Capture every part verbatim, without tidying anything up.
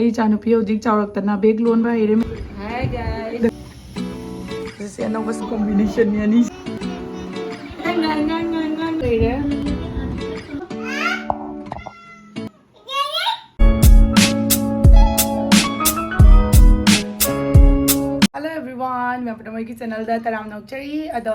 ꯑꯩ ꯏꯆꯥꯅꯨꯄꯤ ꯍꯧꯖꯤꯛ ꯆꯥꯎꯔꯛꯇꯅ ꯕꯦꯒ ꯂꯣꯟꯕ ꯍꯩꯔꯦ꯫ Hi guys. ꯁꯤꯁꯦ ꯑꯅꯧꯕ ꯀꯣꯝꯕꯤꯅꯦꯁꯟꯅꯤ ꯑꯅꯤ꯫ ꯉꯥꯡ, ꯉꯥꯡ, ꯉꯥꯡ, ꯉꯥꯡ, ꯉꯥꯡ ꯂꯩꯔꯦ꯫ Hello everyone, ꯃꯌꯥꯝ ꯄꯨꯝꯅꯃꯛꯀꯤ ꯆꯦꯅꯦꯜꯗ ꯇꯔꯥꯝꯅ ꯑꯣꯛꯆꯔꯤ꯫ ꯑꯗꯣ,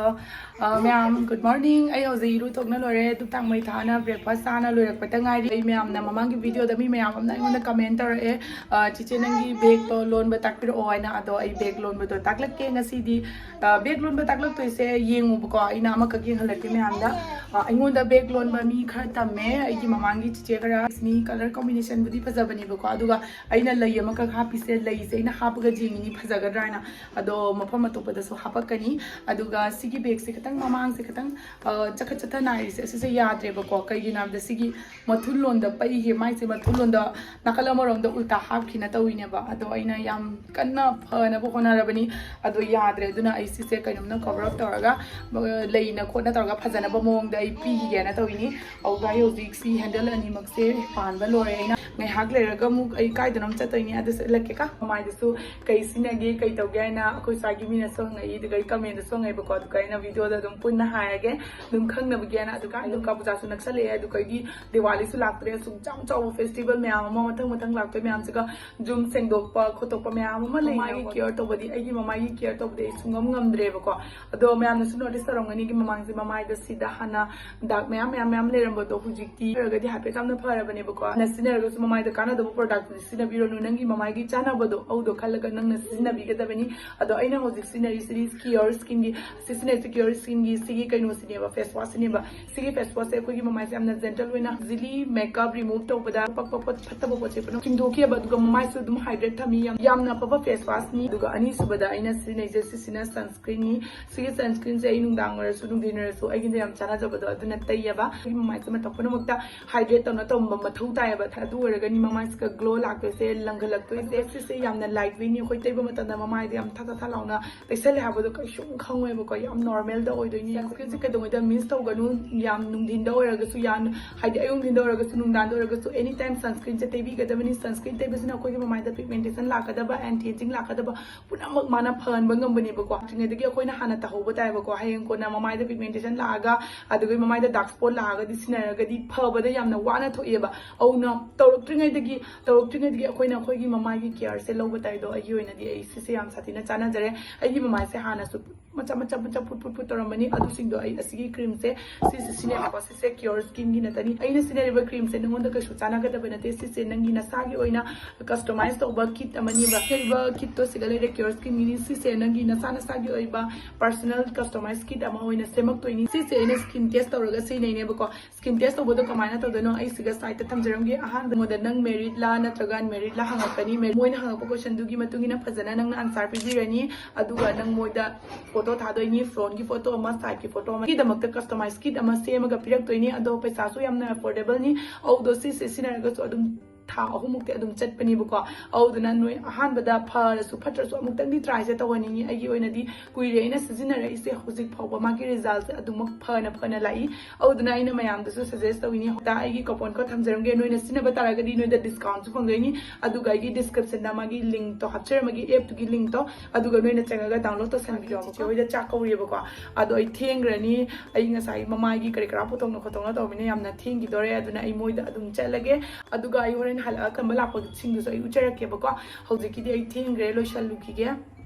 ꯑ, ꯃꯌꯥꯝ, good morning꯫ ꯑꯩ ꯍꯧꯖꯤꯛ ꯏꯔꯨ ꯊꯣꯛꯅ ꯂꯣꯏꯔꯦ, ꯙꯨꯞ ꯊꯥꯡꯃꯩ ꯊꯥꯅ breakfast ꯆꯥꯅ ꯂꯣꯏꯔꯛꯄꯗ ꯉꯥꯏꯔꯤ꯫ ꯑꯩ ꯃꯌꯥꯝꯅ ꯃꯃꯥꯡꯒꯤ video ꯗ ꯃꯤ ꯃꯌꯥꯝ ꯑꯃꯅ ꯑꯩꯉꯣꯟꯗ comment ꯇꯧꯔꯛꯑꯦ, "ꯑ, ꯆꯤꯆꯦ, ꯅꯪꯒꯤ ꯕꯦꯒꯇꯣ ꯂꯣꯟꯕ ꯇꯥꯛꯄꯤꯔꯛꯑꯣ" ꯍꯥꯏꯅ꯫ ꯑꯗꯣ ꯑꯩ ꯕꯦꯒ ꯂꯣꯟꯕꯗꯣ ꯇꯥꯛꯂꯛꯀꯦ ꯉꯁꯤꯗꯤ꯫ ꯑ, ꯕꯦꯒ ꯂꯣꯟꯕ ꯇꯥꯛꯂꯛꯇꯣꯏꯁꯦ ꯌꯦꯡꯉꯨꯕꯀꯣ, ꯑꯩꯅ ꯑꯃꯈꯛ ꯌꯦꯡꯍꯜꯂꯛꯀꯦ ꯃꯌꯥꯝꯗ꯫ ꯑ, ꯑꯩꯉꯣꯟꯗ ꯕꯦꯒ ꯂꯣꯟꯕ ꯃꯤ ꯈꯔ ꯇꯝꯃꯦ, ꯑꯩꯒꯤ ꯃꯃꯥꯡꯒꯤ ꯆꯤꯆꯦ ꯈꯔ꯫ ꯁꯤꯅꯤ, colour combination ꯕꯨꯗꯤ ꯐꯖꯕꯅꯦꯕꯀꯣ, ꯑꯗꯨꯒ ꯑꯩꯅ ꯂꯩ ꯑꯃꯈꯛ ꯍꯥꯞꯄꯤꯁꯦ, ꯂꯩꯁꯦ ꯑꯩꯅ ꯍꯥꯞꯄꯒ ꯌꯦꯡꯉꯤꯅꯤ ꯐꯖꯒꯗ꯭ꯔꯥ ꯍꯥꯏꯅ꯫ ꯑꯗꯣ ꯃꯐꯝ ꯑꯇꯣꯞꯄꯗꯁꯨ ꯍꯥꯄꯛꯀꯅꯤ꯫ ꯑꯗꯨꯒ ꯁꯤꯒꯤ ꯕꯦꯒꯁꯦ ꯈꯤꯇꯪ ꯃꯃꯥꯡꯁꯦ ꯈꯤꯇꯪ, ꯑ, ꯆꯈꯠ ꯆꯠꯊ ꯅꯥꯏꯔꯤꯁꯦ ꯑꯁꯤꯁꯦ ꯌꯥꯗ꯭ꯔꯦꯕꯀꯣ꯫ ꯀꯩꯒꯤꯅꯣ ꯍꯥꯏꯕꯗ ꯁꯤꯒꯤ ꯃꯊꯨꯟꯂꯣꯝꯗ ꯄꯩꯒꯦ, ꯃꯥꯏꯁꯦ ꯃꯊꯨꯟꯂꯣꯝꯗ ꯅꯥꯀꯜ ꯑꯃꯔꯣꯝꯗ ꯎꯜꯇꯥ ꯍꯥꯞꯈꯤꯅ ꯇꯧꯋꯤꯅꯦꯕ꯫ ꯑꯗꯣ ꯑꯩꯅ ꯌꯥꯝ ꯀꯟꯅ ꯐꯅꯕ ꯍꯣꯠꯅꯔꯕꯅꯤ, ꯑꯗꯣ ꯌꯥꯗ꯭ꯔꯦ꯫ ꯑꯗꯨꯅ ꯑꯩ ꯁꯤꯁꯦ ꯀꯩꯅꯣꯝꯅ cover up ꯇꯧꯔꯒ, ꯑ, ꯂꯩꯅ ꯈꯣꯠꯅ ꯇꯧꯔꯒ ꯐꯖꯅꯕ ꯃꯑꯣꯡꯗ ꯑꯩ ꯄꯤꯈꯤꯒꯦꯅ ꯇꯧꯋꯤꯅꯤ꯫ ꯑꯗꯨꯒ ꯑꯩ ꯍꯧꯖꯤꯛ ꯁꯤ handle ꯑꯅꯤꯃꯛꯁꯦ ꯄꯥꯟꯕ ꯂꯣꯏꯔꯦ꯫ ꯑꯩꯅ ꯉꯥꯏꯍꯥꯛ ꯂꯩꯔꯒ ꯑꯃꯨꯛ ꯑꯩ ꯀꯥꯏꯗꯅꯣꯝ ꯆꯠꯇꯣꯏꯅꯤ, ꯑꯗꯨꯁꯨ ꯎꯠꯂꯛꯀꯦꯀꯣ꯫ ꯃꯃꯥꯏꯗꯁꯨ ꯀꯩ ꯁꯤꯖꯤꯟꯅꯒꯦ, ꯀꯩ ꯇꯧꯒꯦ ꯍꯥꯏꯅ ꯑꯩꯈꯣꯏ ꯁ꯭ꯋꯥꯏꯒꯤ ꯃꯤꯅꯁꯨ ꯍꯪꯉꯛꯏ, ꯑꯗꯨꯒ ꯑꯩ comment ꯇꯁꯨ ꯍꯪꯉꯛꯏꯕꯀꯣ꯫ ꯑꯗꯨꯒ ꯑꯩꯅ video ꯗ ꯑꯗꯨꯝ ꯄꯨꯟꯅ ꯍꯥꯏꯔꯒꯦ, ꯑꯗꯨꯝ ꯈꯪꯅꯕꯒꯤ ꯍꯥꯏꯅ꯫ ꯑꯗꯨꯒ ꯑꯗꯨꯝ ꯀꯥ ꯄꯨꯖꯥꯁꯨ ꯅꯛꯁꯜꯂꯛꯑꯦ, ꯑꯗꯨꯒ ꯑꯩꯒꯤ ꯗꯤꯋꯥꯂꯤꯁꯨ ꯂꯥꯛꯇ꯭ꯔꯦ꯫ ꯑꯁꯨꯛ ꯌꯥꯝ ꯆꯥꯎꯕ festival ꯃꯌꯥꯝ ꯑꯃ ꯃꯊꯪ ꯃꯊꯪ ꯂꯥꯛꯇꯣꯏ ꯃꯌꯥꯝꯁꯤꯒ ꯌꯨꯝ ꯁꯦꯡꯗꯣꯛꯄ ꯈꯣꯠꯇꯣꯛꯄ ꯃꯌꯥꯝ ꯑꯃ ꯂꯩ꯫ ꯃꯃꯥꯏꯒꯤ care ꯇꯧꯕꯗꯤ, ꯑꯩꯒꯤ ꯃꯃꯥꯏꯒꯤ care ꯇꯧꯕꯗꯤ ꯑꯩ ꯁꯨꯡꯉꯝ ꯉꯝꯗ꯭ꯔꯦꯕꯀꯣ꯫ ꯑꯗꯣ ꯃꯌꯥꯝꯅꯁꯨ notice ꯇꯧꯔꯝꯒꯅꯤ, ꯑꯩꯒꯤ ꯃꯃꯥꯡꯁꯦ ꯃꯃꯥꯏꯗ ꯁꯤꯗ ꯍꯥꯟꯅ dark ꯃꯌꯥꯝ ꯃꯌꯥꯝ ꯃꯌꯥꯝ ꯂꯩꯔꯝꯕꯗꯣ ꯍꯧꯖꯤꯛꯇꯤ ꯐꯔꯒꯗꯤ ꯍꯥꯏꯐꯦꯠ ꯌꯥꯝꯅ ꯐꯔꯕꯅꯦꯕꯀꯣ꯫ ꯅ ꯁꯤꯖꯤꯟꯅꯔꯒꯁꯨ ꯃꯃꯥꯏꯗ ꯀꯥꯟꯅꯗꯕ product ꯁꯤꯖꯤꯟꯅꯕꯤꯔꯨꯅꯨ, ꯅꯪꯒꯤ ꯃꯃꯥꯏꯒꯤ ꯆꯥꯅꯕꯗꯣ ꯑꯗꯨꯗꯣ ꯈꯜꯂꯒ ꯅꯪꯅ ꯁꯤꯖꯤꯟꯅꯕꯤꯒꯗꯕꯅꯤ꯫ ꯑꯗꯣ ꯑꯩꯅ ꯍꯧꯖꯤꯛ ꯁꯤꯖꯤꯟꯅꯔꯤꯁꯤꯗꯤ Cure Skin ꯒꯤ, ꯁꯤꯖꯤꯟꯅꯔꯤꯁꯤ Cure Skin ꯒꯤ ꯁꯤꯒꯤ ꯀꯩꯅꯣꯁꯤꯅꯦꯕ, face wash ꯁꯤꯅꯦꯕ꯫ ꯁꯤꯒꯤ face wash ꯁꯦ ꯑꯩꯈꯣꯏꯒꯤ ꯃꯃꯥꯏꯁꯦ ꯌꯥꯝꯅ gentle ꯑꯣꯏꯅ easily makeup remove ꯇꯧꯕꯗ ꯄꯛꯄ ꯄꯣꯠ, ꯐꯠꯇꯕ ꯄꯣꯠꯁꯦ ꯄꯨꯝꯅꯃꯛ ꯆꯤꯡꯊꯣꯛꯈꯤꯑꯕ, ꯑꯗꯨꯒ ꯃꯃꯥꯏꯁꯨ ꯑꯗꯨꯝ hydrate ꯊꯝꯃꯤ꯫ ꯌꯥꯝ, ꯌꯥꯝꯅ ꯑꯐꯕ face wash ꯅꯤ꯫ ꯑꯗꯨꯒ ꯑꯅꯤꯁꯨꯕꯗ ꯑꯩꯅ ꯁꯤꯖꯤꯟꯅꯩꯁꯦ ꯁꯤꯁꯤꯅ sunscreen ꯅꯤ꯫ ꯁꯤꯒꯤ sunscreen ꯁꯦ ꯑꯩ ꯅꯨꯡꯗꯥꯡ ꯑꯣꯏꯔꯁꯨ ꯅꯨꯡꯊꯤꯟ ꯑꯣꯏꯔꯁꯨ ꯑꯩꯒꯤꯗ ꯌꯥꯝ ꯆꯥꯟꯅꯖꯕꯗꯣ ꯑꯗꯨꯅ ꯇꯩꯌꯦꯕ꯫ ꯑꯩꯒꯤ ꯃꯃꯥꯏꯁꯦ ꯃꯇꯝ ꯄꯨꯝꯅꯃꯛꯇ hydrate ꯇꯧꯅ ꯇꯧꯕ ꯃꯊꯧ ꯇꯥꯏꯌꯦꯕ꯫ ꯑꯗꯨ ꯑꯣꯏꯔꯒꯅꯤ ꯃꯃꯥꯏꯁꯤꯒ glow ꯂꯥꯛꯇꯣꯏꯁꯦ, ꯂꯪꯈꯠꯂꯛꯇꯣꯏꯁꯦ꯫ ꯁꯤꯁꯦ ꯌꯥꯝꯅ light weight ꯅꯤ, ꯑꯩꯈꯣꯏ ꯇꯩꯕ ꯃꯇꯝꯗ ꯃꯃꯥꯏꯗ ꯌꯥꯝ ꯊꯥ ꯊꯥ ꯊꯥ ꯂꯥꯎꯅ ꯇꯩꯁꯜꯂꯦ ꯍꯥꯏꯕꯗꯣ ꯀꯩꯁꯨꯝ ꯈꯪꯉꯣꯏꯕꯀꯣ, ꯌꯥꯝ ꯅꯣꯔꯃꯦꯜꯗ ꯑꯣꯏꯗꯣꯏꯅꯤ꯫ ꯁꯟꯁꯀ꯭ꯔꯤꯟꯁꯦ ꯀꯩꯗꯧꯉꯩꯗ ꯃꯤꯁ ꯇꯧꯒꯅꯨ, ꯌꯥꯝ ꯅꯨꯡꯊꯤꯟꯗ ꯑꯣꯏꯔꯒꯁꯨ, ꯌꯥꯝ ꯍꯥꯏꯗꯤ ꯑꯌꯨꯛ ꯅꯨꯡꯊꯤꯟꯗ ꯑꯣꯏꯔꯒꯁꯨ, ꯅꯨꯡꯗꯥꯡꯗ ꯑꯣꯏꯔꯒꯁꯨ, ꯑꯦꯅꯤ ꯇꯥꯏꯝ ꯁꯟꯁꯀ꯭ꯔꯤꯟꯁꯦ ꯇꯩꯕꯤꯒꯗꯕꯅꯤ꯫ ꯁꯟꯁꯀ꯭ꯔꯤꯟ ꯇꯩꯕꯁꯤꯅ ꯑꯩꯈꯣꯏꯒꯤ ꯃꯃꯥꯏꯗ ꯄꯤꯒꯃꯦꯟꯇꯦꯁꯟ ꯂꯥꯛꯀꯗꯕ, ꯑꯦꯟꯇꯤ ꯑꯦꯖꯤꯡ ꯂꯥꯛꯀꯗꯕ ꯄꯨꯝꯅꯃꯛ ꯃꯥꯅ ꯐꯍꯟꯕ ꯉꯝꯕꯅꯦꯕꯀꯣ꯫ ꯇ꯭ꯔꯤꯉꯩꯗꯒꯤ ꯑꯩꯈꯣꯏꯅ ꯍꯥꯟꯅ ꯇꯧꯍꯧꯕ ꯇꯥꯏꯕꯀꯣ, ꯍꯌꯦꯡ ꯀꯣꯟꯅ ꯃꯃꯥꯏꯗ ꯄꯤꯒꯃꯦꯟꯇꯦꯁꯟ ꯂꯥꯛꯑꯒ, ꯑꯗꯨꯒ ꯃꯃꯥꯏꯗ ꯗꯥꯔꯛ ꯁ꯭ꯄꯣꯠ ꯂꯥꯛꯑꯒꯗꯤ ꯁꯤꯖꯤꯟꯅꯔꯒꯗꯤ ꯐꯕꯗ ꯌꯥꯝꯅ ꯋꯥꯅ ꯊꯣꯛꯑꯦꯕ꯫ ꯑꯗꯨꯅ ꯇꯧꯔꯛꯇ꯭ꯔꯤꯉꯩꯗꯒꯤ ꯇꯧꯔꯛꯇ꯭ꯔꯤꯉꯩꯗꯒꯤ ꯑꯩꯈꯣꯏꯅ ꯑꯩꯈꯣꯏꯒꯤ ꯃꯃꯥꯏꯒꯤ ꯀꯤꯌꯔꯁꯦ ꯂꯧꯕ ꯇꯥꯏꯗꯣ꯫ ꯑꯩꯒꯤ ꯑꯣꯏꯅꯗꯤ ꯑꯩ ꯁꯤꯁꯦ ꯌꯥꯝ ꯁꯥꯊꯤꯅ ꯆꯥꯟꯅꯖꯔꯦ꯫ ꯑꯩꯒꯤ ꯃꯃꯥꯏꯁꯦ ꯍꯥꯟꯅꯁꯨ ꯃꯆꯥ ꯃꯆꯥ ꯃꯆꯥ ꯄꯨꯠ ꯄꯨꯠ ꯄꯨꯠ ꯄꯨꯠ ꯇꯧꯔꯝꯕꯅꯤ꯫ ꯑꯗꯨꯁꯤꯡꯗꯣ ꯑꯩ ꯑꯁꯤꯒꯤ ꯀ꯭ꯔꯤꯝꯁꯦ ꯁꯤꯁꯦ ꯁꯤꯖꯤꯟꯅꯩꯀꯣ꯫ ꯁꯤꯁꯦ ꯀꯤꯌꯣꯔ ꯁ꯭ꯀꯤꯟꯒꯤ ꯅꯠꯇꯅꯤ꯫ ꯑꯩꯅ ꯁꯤꯖꯤꯟꯅꯔꯤꯕ ꯀ꯭ꯔꯤꯝꯁꯦ ꯅꯉꯣꯟꯗ ꯀꯩꯁꯨ ꯆꯥꯟꯅꯒꯗꯕ ꯅꯠꯇꯦ꯫ ꯁꯤꯁꯦ ꯅꯪꯒꯤ ꯅꯁꯥꯒꯤ ꯑꯣꯏꯅ ꯀꯁꯇꯃꯥꯏꯁ ꯇꯧꯕ ꯀꯤꯠ ꯑꯃꯅꯦꯕ꯫ ꯁꯤꯖꯤꯟꯅꯔꯤꯕ ꯀꯤꯠꯇꯣ ꯁꯤꯗ ꯂꯩꯔꯦ, ꯀꯤꯌꯣꯔ ꯁ꯭ꯀꯤꯟꯒꯤꯅꯤ꯫ ꯁꯤꯁꯦ ꯅꯪꯒꯤ ꯅꯁꯥ ꯅꯁꯥꯒꯤ ꯑꯣꯏꯕ ꯄꯔꯁꯣꯅꯦꯜ ꯀꯁꯇꯃꯥꯏꯁ ꯀꯤꯠ ꯑꯃ ꯑꯣꯏꯅ ꯁꯦꯝꯃꯛꯇꯣꯏꯅꯤ꯫ ꯁꯤꯁꯦ ꯑꯩꯅ ꯁ꯭ꯀꯤꯟ ꯇꯦꯁ ꯇꯧꯔꯒ ꯁꯤꯖꯤꯟꯅꯩꯅꯦꯕꯀꯣ꯫ ꯁ꯭ꯀꯤꯟ ꯇꯦꯁ ꯇꯧꯕꯗꯣ ꯀꯃꯥꯏꯅ ꯇꯧꯗꯣꯏꯅꯣ? ꯑꯩ ꯁꯤꯒ ꯁꯥꯏꯗꯇ ꯊꯝꯖꯔꯝꯒꯦ꯫ ꯑꯍꯥꯟꯕ ꯃꯉꯣꯟꯗ ꯅꯪ ꯃꯦꯔꯤꯠꯂꯥ ꯅꯠꯇ꯭ꯔꯒ ꯑꯟꯃꯦꯔꯤꯠꯂꯥ ꯍꯪꯉꯛꯀꯅꯤ꯫ ꯃꯦ-, ꯃꯣꯏꯅ ꯍꯪꯉꯛꯄ ꯀꯣꯏꯁꯟꯗꯨꯒꯤ ꯃꯇꯨꯡ ꯏꯟꯅ ꯐꯖꯅ ꯅꯪꯅ ꯑꯟꯁꯥꯔ ꯄꯤꯕꯤꯔꯅꯤ꯫ ꯑꯗꯨꯒ ꯅꯪ ꯃꯣꯏꯗ ꯐꯣꯇꯣ ꯊꯥꯗꯣꯏꯅꯤ, ꯐ꯭ꯔꯣꯟꯒꯤ ꯐꯣꯇꯣ ꯑꯃ, ꯁꯥꯏꯗꯀꯤ ꯐꯣꯇꯣ ꯑꯃ꯫ ꯒꯤꯗꯃꯛꯇ ꯀꯁꯇꯃꯥꯏꯁ ꯀꯤꯠ ꯑꯃ ꯁꯦꯝꯃꯒ ꯄꯤꯔꯛꯇꯣꯏꯅꯤ꯫ ꯑꯗꯣ ꯄꯩꯁꯥꯁꯨ ꯌꯥꯝꯅ ꯑꯦꯐꯣꯔꯗꯦꯕꯜꯅꯤ꯫ ꯑꯗꯣ ꯁꯤꯁꯦ ꯁꯤꯖꯤꯟꯅꯔꯒꯁꯨ ꯑꯗꯨꯝ ꯊꯥ ꯑꯍꯨꯝꯃꯨꯛꯇꯤ ꯑꯗꯨꯝ ꯆꯠꯄꯅꯦꯕꯀꯣ꯫ ꯑꯗꯨꯗꯨꯅ ꯅꯣꯏ ꯑꯍꯥꯟꯕꯗ ꯐꯔꯁꯨ ꯐꯠꯇ꯭ꯔꯁꯨ ꯑꯃꯨꯛꯇꯪꯗꯤ ꯇ꯭ꯔꯥꯏꯁꯦ ꯇꯧꯍꯟꯅꯤꯡꯉꯤ꯫ ꯑꯩꯒꯤ ꯑꯣꯏꯅꯗꯤ ꯀꯨꯏꯔꯦ ꯑꯩꯅ ꯁꯤꯖꯤꯟꯅꯔꯛꯏꯁꯦ, ꯍꯧꯖꯤꯛ ꯐꯥꯎꯕ ꯃꯥꯒꯤ ꯔꯤꯖꯜꯁꯦ ꯑꯗꯨꯃꯛ ꯐꯅ ꯐꯅ ꯂꯥꯛꯏ꯫ ꯑꯗꯨꯗꯨꯅ ꯑꯩꯅ ꯃꯌꯥꯝꯗꯁꯨ ꯁꯖꯦꯁ ꯇꯧꯅꯤꯡꯉꯤ꯫ ꯍꯧꯖꯤꯛ ꯑꯩꯒꯤ ꯀꯣꯄꯟ ꯀꯣꯗ ꯊꯝꯖꯔꯝꯒꯦ, ꯅꯣꯏꯅ ꯁꯤꯖꯤꯟꯅꯕ ꯇꯥꯔꯒꯗꯤ ꯅꯣꯏꯗ ꯗꯤꯁꯀꯥꯎꯟꯁꯨ ꯐꯪꯗꯣꯏꯅꯤ꯫ ꯑꯗꯨꯒ ꯑꯩꯒꯤ ꯗꯤꯁꯀ꯭ꯔꯤꯞꯁꯟꯗ ꯃꯥꯒꯤ ꯂꯤꯡꯛꯇꯣ ꯍꯥꯞꯆꯔꯝꯃꯒꯦ, ꯑꯦꯞꯇꯨꯒꯤ ꯂꯤꯡꯛꯇꯣ, ꯑꯗꯨꯒ ꯅꯣꯏꯅ ꯆꯪꯉꯒ ꯗꯥꯎꯟꯂꯣꯗ ꯇꯧꯁꯟꯕꯤꯌꯣ꯫ ꯆꯤꯆꯦ ꯍꯣꯏꯗ ꯆꯥꯛ ꯀꯧꯔꯤꯕꯀꯣ, ꯑꯗꯣ ꯑꯩ ꯊꯦꯡꯈ꯭ꯔꯅꯤ꯫ ꯑꯩ ꯉꯁꯥꯏ ꯃꯃꯥꯏꯒꯤ ꯀꯔꯤ ꯀꯔꯥ ꯄꯨꯊꯣꯛꯅ ꯈꯣꯠꯇꯣꯛꯅ ꯇꯧꯕꯅꯤꯅ ꯌꯥꯝꯅ ꯊꯦꯡꯈꯤꯗꯣꯔꯦ꯫ ꯑꯗꯨꯅ ꯑꯩ ꯃꯣꯏꯗ ꯑꯗꯨꯝ ꯆꯠꯂꯒꯦ꯫ ꯑꯗꯨꯒ ꯑꯩ ꯍꯣꯔꯦꯟ ꯍꯜꯂꯛꯑ ꯀꯝꯕ ꯂꯥꯛꯄꯁꯤꯡꯗꯨꯁꯨ ꯑꯩ ꯎꯠꯆꯔꯛꯀꯦꯕꯀꯣ꯫ ꯍꯧꯖꯤꯛꯀꯤꯗꯤ ꯑꯩ ꯊꯦꯡꯈ꯭ꯔꯦ, ꯂꯣꯏꯁꯜꯂꯨꯈꯤꯒꯦ꯫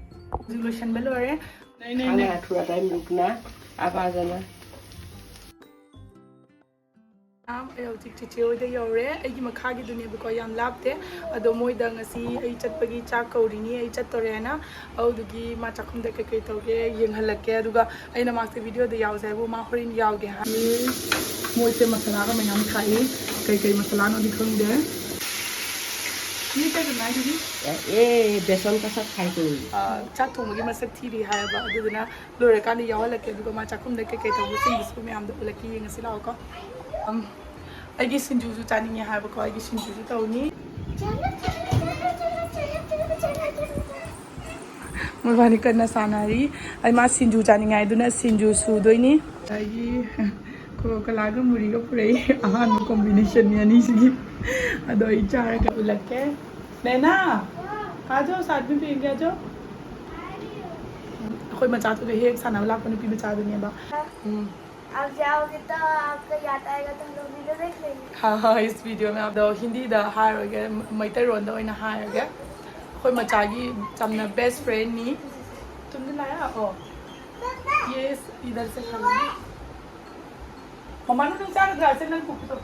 ꯍꯧꯖꯤꯛ ꯂꯣꯏꯁꯟꯕ ꯂꯣꯏꯔꯦ꯫ ꯅꯩ, ꯅꯩ, ꯅꯩ꯫ ꯈꯥꯡ ꯊꯨꯔ ꯇꯥꯏ ꯃꯨꯛꯅ ꯑꯕꯥꯖꯅ꯫ ꯃꯌꯥꯝ, ꯑꯩ ꯍꯧꯖꯤꯛ ꯆꯤꯆꯦ ꯍꯣꯏꯗ ꯌꯧꯔꯦ꯫ ꯑꯩꯒꯤ ꯃꯈꯥꯒꯤꯗꯨꯅꯦꯕꯀꯣ, ꯌꯥꯝ ꯂꯥꯞꯇꯦ꯫ ꯑꯗꯣ ꯃꯣꯏꯗ ꯉꯁꯤ ꯑꯩ ꯆꯠꯄꯒꯤ ꯆꯥꯛ ꯀꯧꯔꯤꯅꯤ, ꯑꯩ ꯆꯠꯇꯣꯔꯦꯅ꯫ ꯑꯗꯨꯗꯨꯒꯤ ꯃꯥ ꯆꯥꯛꯈꯨꯝꯗ ꯀꯩꯀꯩ ꯇꯧꯒꯦ ꯌꯦꯡꯍꯜꯂꯛꯀꯦ꯫ ꯑꯗꯨꯒ ꯑꯩꯅ ꯃꯥꯁꯦ ꯚꯤꯗꯤꯑꯣꯗ ꯌꯥꯎꯁꯦ ꯍꯥꯏꯕꯨ ꯃꯥ ꯍꯣꯔꯦꯟ ꯌꯥꯎꯒꯦ ꯍꯥꯏ꯫ ꯃꯣꯏꯁꯦ ꯃꯁꯥꯂꯥꯒ ꯃꯌꯥꯝ ꯊꯥꯛꯏ, ꯀꯩꯀꯩ ꯃꯁꯥꯂꯥꯅꯣꯗꯤ ꯈꯪꯗꯦ꯫ ꯁꯤ ꯀꯩꯅꯣ ꯍꯥꯏꯗꯨꯗꯤ? ꯑꯦ, ꯕꯦꯁꯣꯟ ꯀꯁꯥ ꯈꯥꯏ ꯇꯧꯔꯤ꯫ ꯑ, ꯆꯥꯛ ꯊꯣꯡꯕꯒꯤ ꯃꯁꯛ ꯊꯤꯔꯤ ꯍꯥꯏꯌꯦꯕ꯫ ꯑꯗꯨꯗꯨꯅ ꯂꯣꯏꯔꯀꯥꯟꯗ ꯌꯥꯎꯍꯜꯂꯛꯀꯦ꯫ ꯑꯗꯨꯒ ꯃꯥ ꯆꯥꯛꯈꯨꯝꯗ ꯀꯩꯀꯩ ꯇꯧꯕꯁꯤꯡꯗꯨꯁꯨ ꯃꯌꯥꯝꯗꯣ ꯎꯠꯂꯛꯀꯦ, ꯌꯦꯡꯉꯁꯤ ꯂꯥꯛꯑꯣꯀꯣ꯫ ꯎꯝ, ꯑꯩꯒꯤ ꯁꯤꯡꯖꯨꯁꯨ ꯆꯥꯅꯤꯡꯉꯦ ꯍꯥꯏꯕꯀꯣ, ꯑꯩꯒꯤ ꯁꯤꯡꯖꯨꯁꯨ ꯇꯧꯅꯤ꯫ ꯃꯣꯏꯕꯥꯅꯤ ꯀꯟꯅ ꯁꯥꯟꯅꯔꯤ꯫ ꯑꯩ ꯃꯥ ꯁꯤꯡꯖꯨ ꯆꯥꯅꯤꯡꯉꯥꯏꯗꯨꯅ ꯁꯤꯡꯖꯨ ꯁꯨꯗꯣꯏꯅꯤ꯫ ꯑꯗꯒꯤ ꯀꯣꯀꯣ ꯀꯣꯂꯥꯒ ꯃꯨꯔꯤꯒ ꯄꯨꯔꯛꯏ꯫ ꯑꯍꯥꯟꯕ ꯀꯣꯝꯕꯤꯅꯦꯁꯟꯅꯤ ꯑꯅꯤꯁꯤꯒꯤ꯫ ꯑꯗꯣ ꯑꯩ ꯆꯥꯔꯒ ꯎꯠꯂꯛꯀꯦ꯫ ꯅꯦꯅꯥ, ꯑꯥ ꯖꯥꯎ, ꯁꯥꯠ ꯃꯤ ꯄꯤꯌꯦꯡꯒꯦ, ꯑꯥ ꯖꯥꯎ꯫ ꯑꯩꯈꯣꯏ ꯃꯆꯥꯗꯨꯒ ꯍꯦꯛ ꯁꯥꯟꯅꯕ ꯂꯥꯛꯄ ꯅꯨꯄꯤ ꯃꯆꯥꯗꯨꯅꯦꯕ꯫ ꯎꯝ꯫ आप जाओगे तो आपको याद आएगा, तो हम लोग वीडियो देख लेंगे। हाँ, हाँ, इस वीडियो में आप, ꯗꯣ ꯍꯤꯟꯗꯤꯗ ꯍꯥꯏꯔꯣꯏꯒꯦ, ꯃꯩꯇꯩꯔꯣꯟꯗ ꯑꯣꯏꯅ ꯍꯥꯏꯔꯒꯦ꯫ ꯑꯩꯈꯣꯏ ꯃꯆꯥꯒꯤ ꯌꯥꯝꯅ ꯕꯦꯁ ꯐ꯭ꯔꯦꯟꯅꯤ꯫ तुमने लाया? ओ। ये इस, इधर से खा लो। ꯃꯃꯥꯅ ꯅꯪ ꯆꯥꯒꯗ꯭ꯔꯥ? ꯁꯦ, ꯅꯪ ꯀꯨꯞꯄꯤꯗꯣ꯫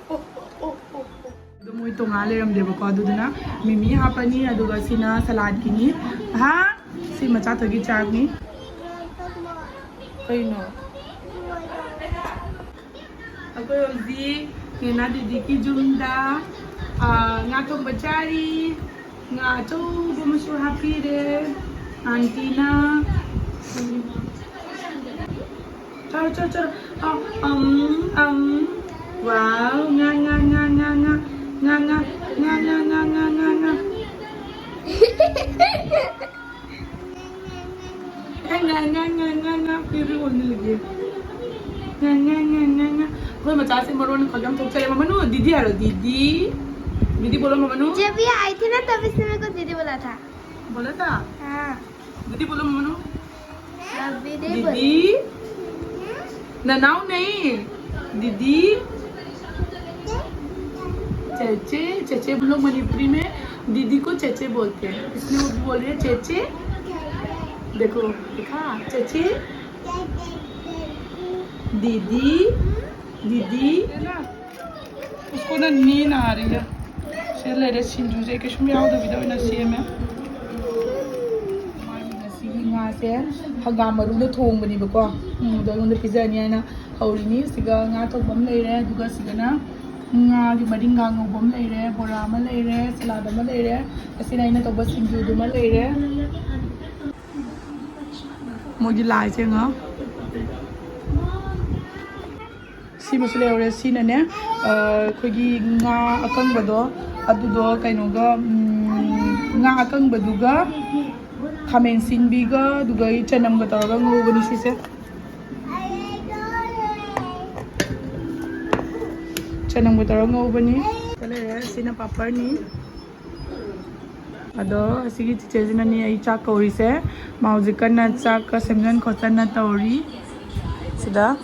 ꯑꯣ, ꯑꯣ, ꯑꯣ, ꯑꯣ, ꯑꯣ꯫ ꯑꯗꯣ ꯃꯣꯏ ꯇꯣꯉꯥꯟ ꯂꯩꯔꯝꯗꯦꯕꯀꯣ, ꯑꯗꯨꯗꯨꯅ ꯃꯤꯃꯤ ꯍꯥꯞꯄꯅꯤ, ꯑꯗꯨꯒ ꯁꯤꯅ ꯁꯂꯥꯗꯀꯤꯅꯤ꯫ ꯍꯥ? ꯁꯤ ꯃꯆꯥ ꯊꯣꯏꯒꯤ ꯆꯥꯛꯅꯤ꯫ ꯀꯩꯅꯣ? ꯑꯩꯈꯣꯏ ꯍꯧꯖꯤꯛ ꯅꯦꯅꯥ ꯗꯤꯗꯤꯒꯤ ꯌꯨꯝꯗ, ꯑ, ꯉꯥ ꯊꯣꯡꯕ ꯆꯥꯔꯤ꯫ ꯉꯥ ꯑꯆꯧꯕ ꯑꯃꯁꯨ ꯍꯥꯞꯄꯤꯔꯦ ꯑꯥꯟꯇꯤꯅ꯫ ꯆꯠꯂꯣ, ꯆꯠꯂꯣ, ꯆꯠꯂꯣ꯫ ꯑ, ꯑꯝ, ꯑꯝ꯫ ꯋꯥꯎ, ꯉꯥ, ꯉꯥ, ꯉꯥ꯫ ꯉꯥ, ꯉꯥ, ꯉꯥ, ꯉꯥ꯫ ꯉꯥ, ꯉꯥ, ꯉꯥ, ꯉꯥ, ꯉꯥ, ꯉꯥ꯫ ꯉꯥ, ꯉꯥ, ꯉꯥ, ꯉꯥ, ꯉꯥ꯫ ꯄꯤꯔꯤ ꯑꯣꯟꯅ ꯂꯩꯒꯦ꯫ ꯉꯥ, ꯉꯥ, ꯉꯥ, ꯉꯥ, ꯉꯥ꯫ ꯑꯩꯈꯣꯏ ꯃꯆꯥꯁꯦ ꯃꯔꯣꯟ ꯈꯛ ꯌꯥꯝ ꯊꯣꯛꯆꯔꯦ꯫ ꯃꯃꯅꯨ, ꯗꯤꯗꯤ ꯍꯥꯏꯔꯣ, ꯗꯤꯗꯤ꯫ ꯗꯤꯗꯤ ꯕꯣꯂꯣ, ꯃꯃꯅꯨ꯫ जब ये आई थी ना, तब इसने मेरे को दीदी बोला था। बोला था? हाँ। दीदी बोलो, मम्मा। दीदी बोलो। दीदी। ननाओ नहीं, दीदी। चेचे, चेचे हम लोग मणिपुरी में दीदी को चेचे बोलते हैं, इसलिए वो भी बोल रही है चेचे। देखो, देखा, चेचे। दीदी, दीदी। उसको ना नींद आ रही है। ꯁꯤꯗ ꯂꯩꯔꯦ, ꯁꯤꯡꯖꯨꯁꯦ ꯀꯩꯁꯨꯝ ꯌꯥꯎꯗꯕꯤꯗ ꯑꯣꯏꯅ ꯁꯦꯝꯃꯦ꯫ ꯃꯥꯒꯤ ꯉꯁꯤꯒꯤ ꯉꯥꯁꯦ ꯍꯪꯒꯥꯝ ꯃꯔꯨꯅ ꯊꯣꯡꯕꯅꯦꯕꯀꯣ꯫ ꯎꯝ, ꯑꯗꯣ ꯑꯩꯉꯣꯟꯗ ꯄꯤꯖꯅꯤ ꯍꯥꯏꯅ ꯍꯧꯔꯤꯅꯤ꯫ ꯁꯤꯒ ꯉꯥ ꯊꯣꯡꯕ ꯑꯃ ꯂꯩꯔꯦ, ꯑꯗꯨꯒ ꯁꯤꯒꯅ ꯉꯥꯒꯤ ꯃꯔꯤꯡꯒꯥ ꯉꯧꯕ ꯑꯃ ꯂꯩꯔꯦ, ꯕꯣꯔꯥ ꯑꯃ ꯂꯩꯔꯦ, ꯁꯂꯥꯗ ꯑꯃ ꯂꯩꯔꯦ, ꯑꯁꯤꯅ ꯑꯩꯅ ꯇꯧꯕ ꯁꯤꯡꯖꯨꯗꯨꯃ ꯂꯩꯔꯦ꯫ ꯃꯣꯏꯒꯤ ꯂꯥꯏꯁꯦ ꯉꯥ ꯁꯤꯃꯁꯨ ꯂꯩꯍꯧꯔꯦ꯫ ꯁꯤꯅꯅꯦ, ꯑ, ꯑꯩꯈꯣꯏꯒꯤ ꯉꯥ ꯑꯀꯪꯕꯗꯣ, ꯑꯗꯨꯗꯣ ꯀꯩꯅꯣꯒ, ꯎꯝ, ꯉꯥ ꯑꯀꯪꯕꯗꯨꯒ, ꯈꯥꯃꯦꯟ ꯁꯤꯟꯕꯤꯒ, ꯑꯗꯨꯒ ꯑꯩ ꯆꯅꯝꯒ ꯇꯧꯔꯒ ꯉꯧꯕꯅꯤ ꯁꯤꯁꯦ꯫ ꯆꯅꯝꯒ ꯇꯧꯔꯒ ꯉꯧꯕꯅꯤ꯫ ꯂꯩꯔꯦ, ꯁꯤꯅ ꯄꯥꯄꯔꯅꯤ꯫ ꯑꯗꯣ ꯑꯁꯤꯒꯤ ꯆꯤꯆꯦꯁꯤꯅꯅꯦ ꯑꯩ ꯆꯥꯛ ꯀꯧꯔꯤꯁꯦ꯫ ꯃꯥ ꯍꯧꯖꯤꯛ ꯀꯟꯅ ꯆꯥꯛꯀ ꯁꯦꯝꯖꯟ ꯈꯣꯠꯆꯟꯅ ꯇꯧꯔꯤ ꯁꯤꯗ꯫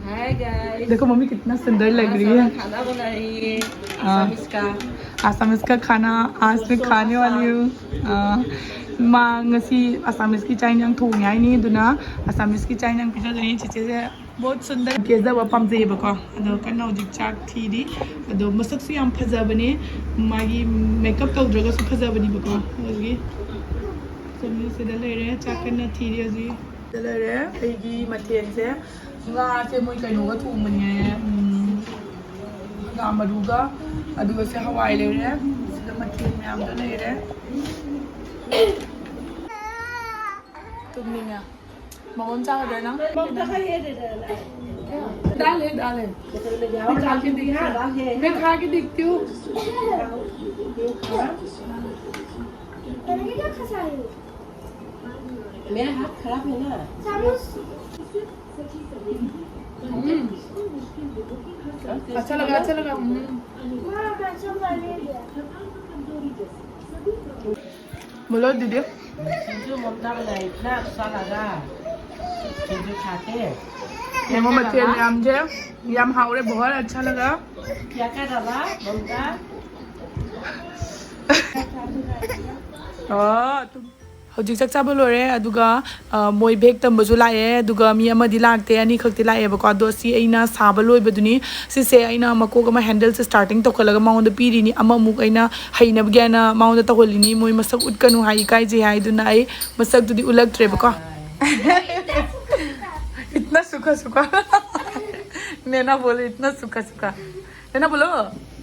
Hi guys. देखो मम्मी कितना सुंदर लग रही है। खाना बना रही है हाँ। असमीज का। असमीज का खाना आज मैं खाने वाली हूँ। हाँ, ꯃꯥ ꯉꯁꯤ ꯑꯁꯥꯃꯤꯁꯀꯤ ꯆꯥꯛ ꯏꯟꯖꯥꯡ ꯊꯣꯡꯉꯦ ꯍꯥꯏꯅꯤ, ꯑꯗꯨꯅ ꯑꯁꯥꯃꯤꯁꯀꯤ ꯆꯥꯛ ꯏꯟꯖꯥꯡ ꯄꯤꯖꯗꯣꯏꯅꯤ꯫ ꯆꯤꯆꯦꯁꯦ ꯕꯣꯠ ꯁꯨꯟꯗꯔ ꯀꯦꯖꯕ ꯄꯥꯝꯖꯩꯌꯦꯕꯀꯣ, ꯑꯗꯣ ꯀꯟꯅ ꯍꯧꯖꯤꯛ ꯆꯥꯛ ꯊꯤꯔꯤ꯫ ꯑꯗꯣ ꯃꯁꯛꯁꯨ ꯌꯥꯝ ꯐꯖꯕꯅꯦ, ꯃꯥꯒꯤ ꯃꯦꯀꯞ ꯇꯧꯗ꯭ꯔꯒꯁꯨ ꯐꯖꯕꯅꯦꯕꯀꯣ꯫ ꯑꯗꯨꯒꯤ ꯁꯤꯗ ꯂꯩꯔꯦ, ꯆꯥꯛ ꯀꯟꯅ ꯊꯤꯔꯤ ꯍꯧꯖꯤꯛ꯫ ꯁꯤꯗ ꯂꯩꯔꯦ ꯑꯩꯒꯤ ꯃꯊꯦꯜꯁꯦ꯫ ꯉꯥꯁꯦ ꯃꯣꯏ ꯀꯩꯅꯣꯒ ꯊꯣꯡꯕꯅꯦ, ꯎꯝ, ꯍꯪꯒꯥꯝ ꯃꯔꯨꯒ, ꯑꯗꯨꯒ ꯁꯤ ꯍꯋꯥꯏ ꯂꯩꯔꯦ꯫ ꯁꯤꯗ ꯃꯊꯦꯜ ꯃꯌꯥꯝꯗꯣ ꯂꯩꯔꯦ꯫ ꯇꯨꯝꯅꯤꯡꯉꯦ꯫ ꯃꯉꯣꯟ ꯆꯥꯒꯗ꯭ꯔꯥ ꯅꯪ? ꯗꯥꯜ ꯍꯦ, ꯗꯥꯜ ꯍꯦ꯫ ꯃꯤ ꯈꯥ ꯀꯦ ꯗꯤꯈ-, ꯃꯤ ꯈꯥ ꯀꯦ ꯗꯤꯈꯇꯤ ꯍꯨ꯫ मेरा हाथ खराब है ना। अच्छा लगा, अच्छा लगा। हम्म। बोलो दीदी। सिंजू ममता बनाई, इतना अच्छा लगा सिंजू खाते। ꯌꯦꯡꯉꯣ ꯃꯊꯦꯜ ꯃꯌꯥꯝꯁꯦ, ꯌꯥꯝ ꯍꯥꯎꯔꯦ꯫ बहुत अच्छा लगा। क्या क्या डाला ममता? ꯑꯣ, ꯍꯧꯖꯤꯛ ꯆꯥꯛ ꯆꯥꯕ ꯂꯣꯏꯔꯦ, ꯑꯗꯨꯒ ꯑ, ꯃꯣꯏ ꯕꯦꯛ ꯇꯝꯕꯁꯨ ꯂꯥꯛꯑꯦ, ꯑꯗꯨꯒ ꯃꯤ ꯑꯃꯗꯤ ꯂꯥꯛꯇꯦ, ꯑꯅꯤꯈꯛꯇꯤ ꯂꯥꯛꯑꯦꯕꯀꯣ꯫ ꯑꯗꯣ ꯁꯤ ꯑꯩꯅ ꯁꯥꯕ ꯂꯣꯏꯕꯗꯨꯅꯤ꯫ ꯁꯤꯁꯦ ꯑꯩꯅ ꯃꯀꯣꯛ ꯑꯃ ꯍꯦꯟꯗꯜꯁꯦ ꯁ꯭ꯇꯥꯔꯇꯤꯡ ꯇꯧꯈꯠꯂꯒ ꯃꯉꯣꯟꯗ ꯄꯤꯔꯤꯅꯤ, ꯑꯃꯃꯨꯛ ꯑꯩꯅ ꯍꯩꯅꯕꯒꯤ ꯍꯥꯏꯅ ꯃꯉꯣꯟꯗ ꯇꯧꯍꯜꯂꯤꯅꯤ꯫ ꯃꯣꯏ ꯃꯁꯛ ꯎꯠꯀꯅꯨ ꯍꯥꯏ, ꯏꯀꯥꯏꯖꯩ ꯍꯥꯏ, ꯑꯗꯨꯅ ꯑꯩ ꯃꯁꯛꯇꯨꯗꯤ ꯎꯠꯂꯛꯇ꯭ꯔꯦꯕꯀꯣ꯫ इतना सूखा सूखा। नैना बोले इतना सूखा सूखा। नैना बोलो।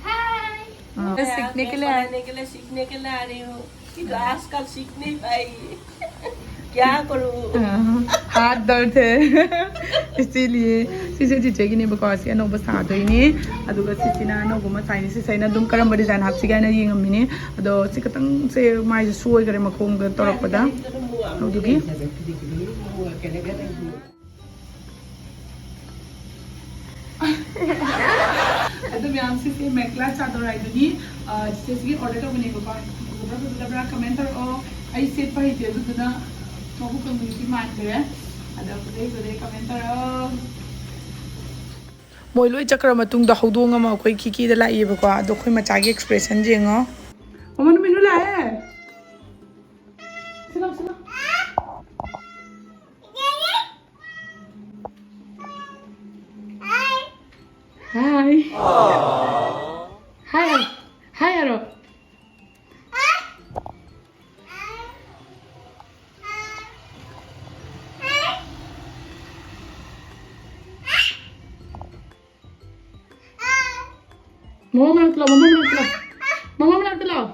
हाँ। मैं सीखने के लिए आई। बनाने के लिए सीखने के लिए आ रही हूँ। कि तो आजकल सीख नहीं पाई। क्या करूँ? हाँ। ꯍꯥꯠ ꯗꯔꯗ ꯍꯦ꯫ ꯏꯆꯦꯂꯤ꯫ ꯁꯤꯁꯦ ꯆꯤꯆꯦꯒꯤꯅꯦꯕꯀꯣ, ꯁꯤ ꯑꯅꯧꯕ ꯁꯥꯗꯣꯏꯅꯦ꯫ ꯑꯗꯨꯒ ꯁꯤꯁꯤꯅ ꯑꯅꯧꯕ ꯃꯆꯥꯏꯅꯤ꯫ ꯁꯤꯁꯦ ꯑꯩꯅ ꯑꯗꯨꯝ ꯀꯔꯝꯕ ꯗꯤꯖꯥꯏꯟ ꯍꯥꯞꯁꯤꯒꯦ ꯍꯥꯏꯅ ꯌꯦꯡꯉꯝꯃꯤꯅꯦ꯫ ꯑꯗꯣ ꯁꯤ ꯈꯇꯪꯁꯦ ꯃꯥꯏꯁꯦ ꯁꯣꯏꯈꯔꯦ ꯃꯈꯣꯡꯒ ꯇꯧꯔꯛꯄꯗ꯫ ꯑꯗꯨꯒꯤ ꯑꯗꯨ ꯃꯌꯥꯝ, ꯁꯤꯁꯦ ꯃꯦꯈꯂꯥ ꯆꯥꯗꯣꯔ ꯍꯥꯏꯗꯨꯅꯤ꯫ ꯑ, ꯆꯤꯆꯦꯁꯤꯒꯤ ꯑꯣꯔꯗꯔ ꯇꯧꯕꯅꯦꯕꯀꯣ꯫ ꯐꯖꯕ꯭ꯔꯥ ꯐꯖꯗꯕ꯭ꯔꯥ ꯀꯃꯦꯟ ꯇꯧꯔꯛꯑꯣ꯫ ꯑꯩ ꯁꯦꯠꯄ ꯍꯩꯇꯦ, ꯑꯗꯨꯗꯨꯅ ꯃꯕꯨꯛ ꯀꯪꯕꯤꯁꯤ ꯃꯥꯟꯈ꯭ꯔꯦ꯫ ꯑꯗꯣ ꯐꯖꯩ ꯐꯖꯩ ꯀꯃꯦꯟ ꯇꯧꯔꯛꯑꯣ꯫ ꯃꯣꯏ ꯂꯣꯏ ꯆꯠꯈ꯭ꯔ ꯃꯇꯨꯡꯗ ꯍꯧꯗꯣꯡ ꯑꯃ ꯑꯩꯈꯣꯏ ꯈꯤꯀꯤꯗ ꯂꯥꯛꯏꯌꯦꯕꯀꯣ꯫ ꯑꯗꯣ ꯑꯩꯈꯣꯏ ꯃꯆꯥꯒꯤ ꯑꯦꯛꯁꯄ꯭ꯔꯦꯁꯟ ꯌꯦꯡꯉꯣ꯫ ꯃꯃꯥ ꯅꯨꯃꯤꯠꯂꯨ ꯂꯥꯛꯑꯦ꯫ ꯁꯤ ꯂꯥꯎ, ꯁꯤ ꯂꯥꯎ꯫ ꯍꯥꯏ꯫ ꯍꯥꯏ ꯍꯥꯏꯔꯣ꯫ ꯍꯥꯏ ꯍꯥꯏꯔꯣ꯫ ꯃꯃꯥ ꯃꯅꯥꯛꯇ ꯂꯥꯛꯑꯣ, ꯃꯃꯥ ꯃꯅꯥꯛꯇ ꯂꯥꯛꯑꯣ꯫ ꯃꯃꯥ ꯃꯅꯥꯛꯇ ꯂꯥꯛꯑꯣ꯫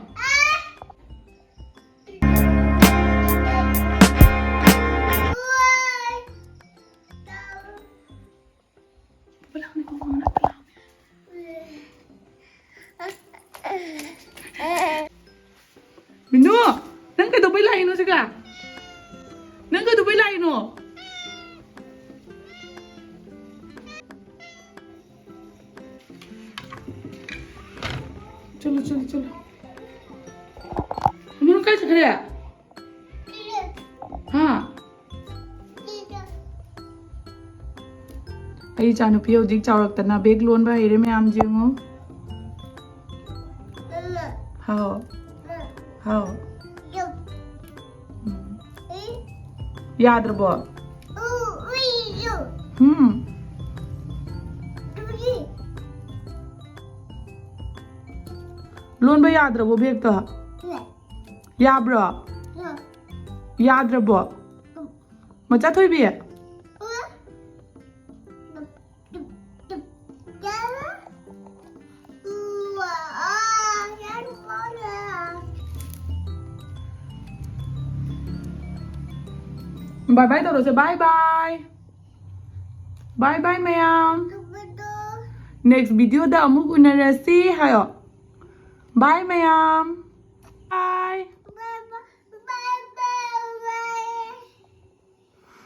ꯃꯤꯅꯨ, ꯅꯪ ꯀꯩꯗꯧꯕꯩ ꯂꯥꯛꯏꯅꯣ ꯁꯤꯒ? ꯅꯪ ꯀꯩꯗꯧꯕꯩ ꯂꯥꯛꯏꯅꯣ? ꯆꯠꯂꯣ, ꯆꯠꯂꯣ, ꯆꯠꯂꯣ꯫ ꯃꯤꯅꯨ ꯀꯥꯏ ꯆꯠꯈ꯭ꯔꯦ? ꯍꯥ? ꯑꯩ ꯏꯆꯥꯅꯨꯄꯤ ꯍꯧꯖꯤꯛ ꯆꯥꯎꯔꯛꯇꯅ ꯕꯦꯒ ꯂꯣꯟꯕ ꯍꯩꯔꯦ ꯃꯌꯥꯝ ꯌꯦꯡꯉꯣ꯫ ꯍꯥꯎ꯫ ꯍꯥꯎ꯫ ꯎꯝ꯫ ꯌꯥꯗ꯭ꯔꯕꯣ? ꯎꯝ꯫ ꯂꯣꯟꯕ ꯌꯥꯗ꯭ꯔꯕꯣ ꯕꯦꯒꯇꯣ? ꯌꯥꯕ꯭ꯔꯣ? ꯌꯥꯗ꯭ꯔꯕꯣ? ꯃꯆꯥ ꯊꯣꯏꯕꯤ? Bye bye ꯇꯧꯔꯁꯦ. Bye bye. Bye bye ꯃꯌꯥꯝ. Next video ꯗ ꯑꯃꯨꯛ ꯎꯅꯔꯁꯤ ꯍꯥꯏꯌꯣ. Bye ꯃꯌꯥꯝ. Bye.